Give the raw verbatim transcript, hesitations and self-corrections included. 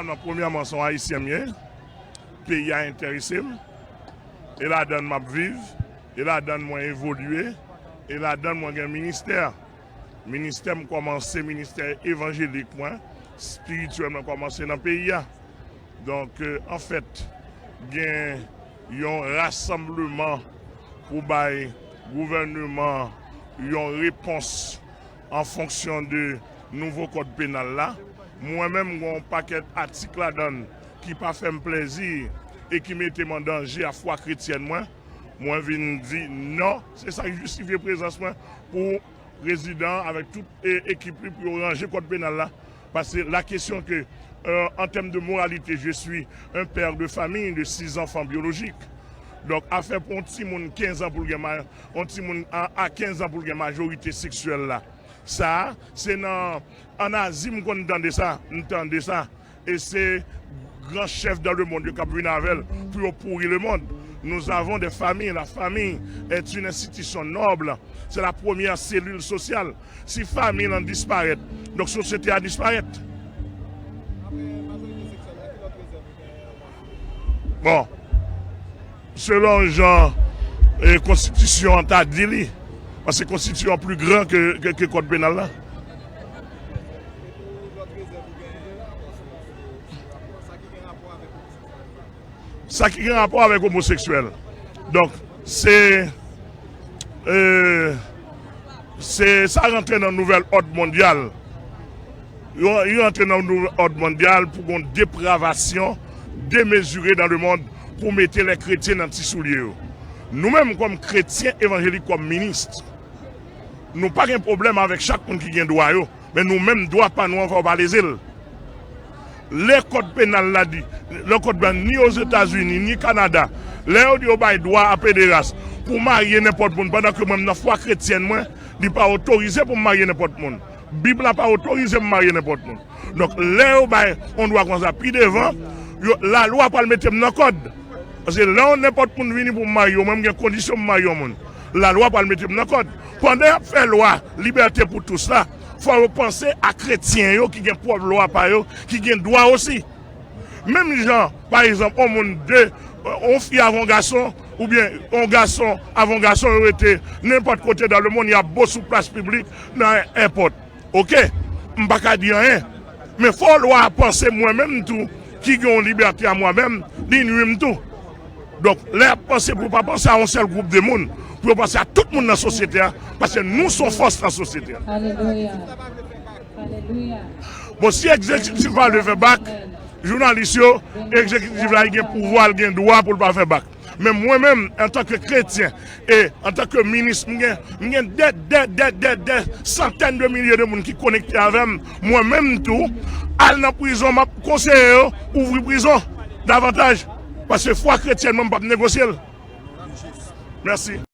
Non, premyèman, se yon Ayisyen m ye. Peyi a enterese m. E ladann m ap viv. E ladann mwen evolye. E ladann mwen gen ministè. Ministè m kòmanse, ministè evanjelik mwen, espirityèl mwen kòmanse nan peyi a. Donk, euh, anfèt, gen yon rasanbleman pou bay gouvènman yon repons an fonksyon de nouvo kòd penal la. Mwen menm, gen yon pakèt atik ladann ki pa fè m plèzi e ki mete m an danje a fwa kretyèn mwen. Mwen vin di non, se sa k jistifye prezans mwen pou prezidan avèk tout e, ekip li pou yo ranje kòd penal la. Paske la kesyon ke, euh, en termes de moralité, je suis un père de famille de six enfants biologiques. Donk, afè pou yon timoun kenz an pou l gen ma-, yon timoun a, a kenz an pou l gen majorite seksyèl la. Sa a, se nan, ann Azi m konn tande sa, m tande sa. E se gran chèf dans le monde yo k ap vin avè l pou yo pouri le monde. Nous avons des familles. La famille est une institution noble. C'est la première cellule sociale. Si fanmi an disparèt, donk sosyete a disparèt. Bon, selon jan, e, konstitisyon an ta di li, paske konstitisyon an pli gran ke, ke, ke kòd penal la. Sa ki gen rapò avèk omoseksyèl. Donk, se, e, se, sa rantre nan nouvèl òd mondyal. Yo, yo rantre nan nouvèl òd mondyal pou gon depravasyon demezire dans le monde pou mete lè kretyen nan ti soulye yo. Nou menm, kòm kretyen evanjelik, kòm minis, nou pa gen pwoblèm avèk chak moun ki gen dwa yo, men nou menm, dwa pa nou an, fò w pa leze l. Lè kòd penal la di, lè kòd penal, ni Ozetazini, ni Kanada, lè yo di yo bay dwa a pederas pou marye nenpòt moun, pandan ke mwen, nan fwa kretyèn mwen, li pa otorize pou m marye nenpòt moun. Bib la pa otorize m marye nenpòt moun. Donk, lè yo bay yon dwa konsa pi devan, yo, lalwa pral mete m nan kòd. Paske lè yon nenpòt moun vini pou m marye w, mwen, m gen kondisyon pou m marye yon moun. Lalwa pral mete m nan kòd. Pandan y ap fè lwa libète pou tous la, fò yo panse a kretyen yo ki gen pwòp lwa pa yo, ki gen dwa osi. Menm jan, pa egzanp, yon moun de, yon fi avè yon gason, oubyen yon gason avè yon gason, yo rete nenpòt kote dans le monde, y ap bo sou plas piblik, nan èpòt. Oke, m pa ka di anyen. Men fò lwa a panse mwen menm tou, ki gen yon libète a mwen menm, li nwi m tou. Donk, lè y ap panse pou yo pa panse a yon sèl gwoup de moun, pou yo panse a tout moun nan sosyete a, paske nou se yon fòs nan sosyete a. Alelouya. Alelouya. Bon, si egzekitif pa vle fè bak, jounalis yo, egzekitif la, li gen pouvwa, li gen dwa pou l pa fè bak. Men mwen menm, antanke kretyen e antanke minis, m gen, m gen dè, dè, dè, dè, dè santèn de milye de moun ki konekte avè m. Mwen menm tou, al nan prizon, m ap konseye yo ouvri prizon davantaj. Paske fwa kretyèn mwen, m p ap negosye l. Mèsi.